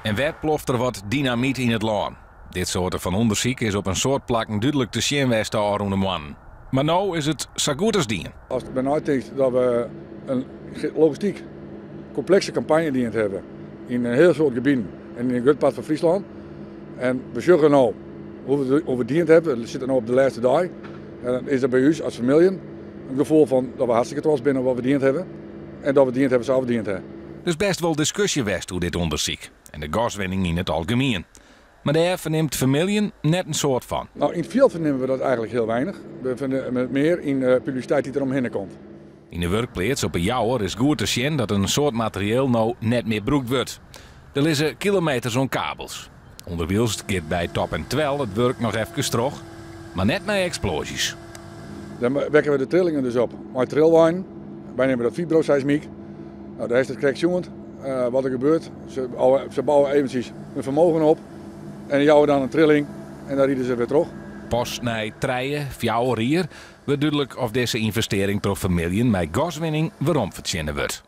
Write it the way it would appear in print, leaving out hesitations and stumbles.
En wer ploft der wat dynamyt yn it lân. Dit soarte fan ûndersyk is op in soad plakken dúdlik te sjen west de ôfrûne moannen. Mar no is it sa goed as dien. Ast der neitinkst dat we in logistyk komplekse kampanje dien hawwe yn in hiel soad gebieten en yn in grut part fan Fryslân. En we sjogge no hoe't we it dien hawwe. We sitte no op de lêste dei. En dan is der by ús as Vermilion in gefoel fan dat we hartstikke trots binne op wat we dien hawwe en dat we dien hawwe sa't we dien hawwe. Der is bêst wol diskusje west oer dit ûndersyk en de gaswinning yn it algemien. Mar dêr fernimt Vermilion net in soad fan. No, yn it fjild fernimme we dat eigentlik hiel weinich. We fernimme it mear yn de publisiteit dy't der omhinne komt. Yn de wurkpleats op 'e Jouwer is goed te sjen dat in soad materieel no net mear brûkt wurdt. Der lizze kilometers oan kabels. Underwylst giet by Top en Twel it wurk noch efkes troch, mar net mei eksploazjes. Dan wekke we de trillingen dus op mei trilweinen. Wy neame dat fibroseismyk. No, dêr is it krekt sjoen wat der gebeurt. Se bouwe eventsjes hun fermogen op en jouwe dan in trilling en dan ride se wer troch. Pas nei trije, fjouwer jier wurdt dúdlik oft dizze ynvestearring troch Vermilion mei gaswinning weromfertsjinne wurdt.